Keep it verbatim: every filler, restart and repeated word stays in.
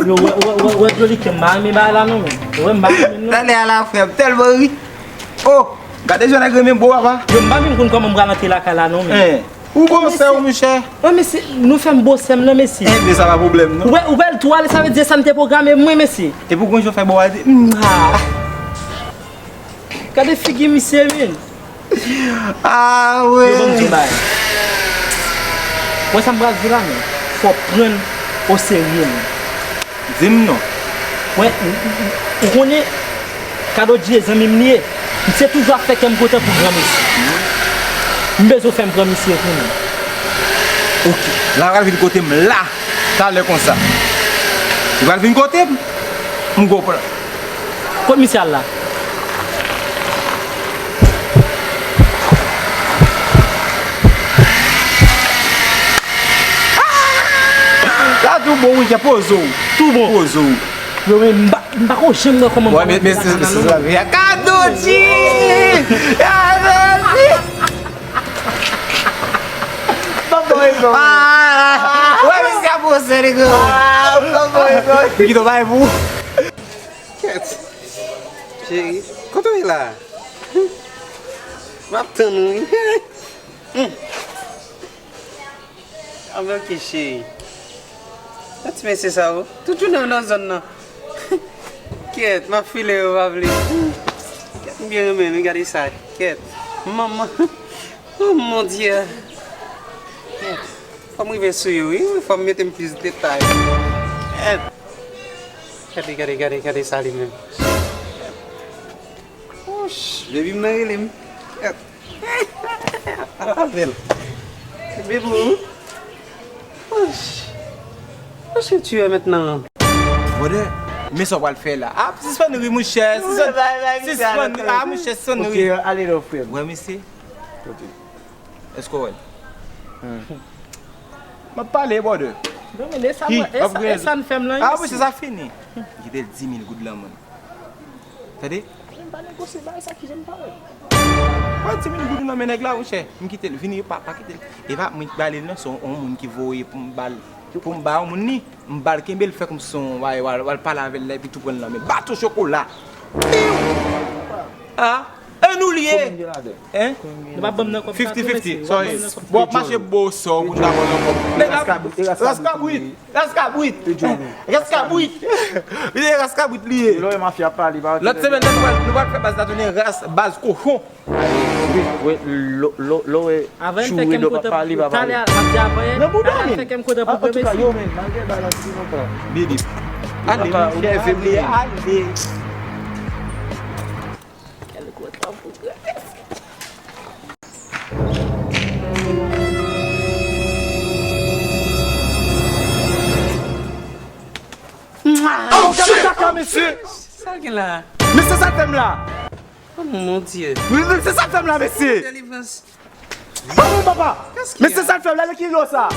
Yo, wè, wè, wè, wè, Joly, ke m pa renmen bagay la non, men. Wè, m pa renmen non. Talè a la, frè m tèlman ri. Oh, gade jan nèg renmen bo, papa. Yo, m pa menm konn kòman m pral antre lakay la non, men. Hein. Ou bo sè w, monchè. Wè, mesye, nou fè m bo sè m nan, mesye. Enben, sa pa pwoblèm, non. Wè, ou wè l tou ale, sa vle di sa n te pwograme mwen, mesye. Epi w konn jan w fè bo a di, mm, ah. Gade figi misye, men. Ah, wi. Yo, ban m di w bagay. Wè sa m pral di w la, men. Fò w pran l oserye, men. Di m non. Wè, ou, ou, ou, ou konnen Kado Dye zanmi m li ye. Misye toujou ap fè kè m kontan pou granmesi. M bezwen w fè m pran misye pou mwen. Ok. La pral vin kote m la, talè konsa. Li pral vin kote m, m gon plan. Kot misye al la? La tou bon, wi, kè poze w. Tou bon. Poze w. Yo, men, m pa, m pa ko janm wè kòman m pral antre lakay la non. Kado Dye! Kado Dye! Ban m bon rezon. Ah! Wè, mesye a poze li, gwo. Ah, ban m bon rezon. Li kite w bay pou. Kèt. Cheri, kote w ye la? M ap tann ou, wi. Anben, ok, cheri. Sa ti mesye sa yo, tout jounen yo nan zòn nan. Kèt, m ap file yo, pa vle. Kèt, m byen renmen l, wi, gade sa. Kèt. Manman. Oh, mon Dieu. Kèt. Fò m rive sou yo, wi. Fò m mete m plis detay. Kèt. Gade, gade, gade, gade sa li menm. Wouch, baby m nan rele m. Kèt. Avèl. Baby. Wouch. Wouch, se tu es maintenant. Brother, men sa w pral fè la. Ah, sispann ri, monchè. Sispann, sispann ri. Ah, monchè, sispann ri. Ok, ale non, frè m. Wè, mesye. Èske w wè l? Hmm. M ap pale, brother. Non, men e sa, e sa, e sa n fè m lan. Ah, monchè, sa fini. Kite l di mil goud lan, man. Tande? Men m pa negosye bagay sa, kijan m pa wè. Pran di mil goud nan men nèg la, monchè. M kite l vini, pa, pa kite l. E pa mwen ki ba li l, non, se yon, yon moun ki voye pou m ba l. Pou m ba yon moun li, m ba l kenbe l fè kòmsi yon, w al, w al, w al pale avè l la, epi tou pran l nan men. Baton chokola. Piw! Ah, e nou li ye. Konbyen gen ladan? Hein? Nou pa ban m nan kòb sa tou, mesye. Fifty fifty, sorry. Bon, w ap mache bo sò pou n ta ban l nan kòb. Nèg la, ras kabrit. Ras kabrit. Ras kabrit. Li se ras kabrit li ye. Lò e mafya pale, pa. Lòt semèn nan, nou pral, nou pral fè baz la tounen ras, baz kochon. Wi, wi, lò, lò, lò, e. Avan n fè kè m kontan pou talè a, ap di avan yè. Nan bouda, men. Fè kè m kontan pou granmesi. Antouka, yo, men, malgre bagay la, se nou pran. Bebe. Ale, monchè, ale. Kè l kontan pou granmesi. Oh, gade kaka, mesye! Sa l gen la? Mesye, sa l fè m la? Oh, mon Dieu. Mesye, sa l fè m la, mesye! Delivrans. Oh, mon papa! Mesye, sa l fè m la, nan ki lo sa?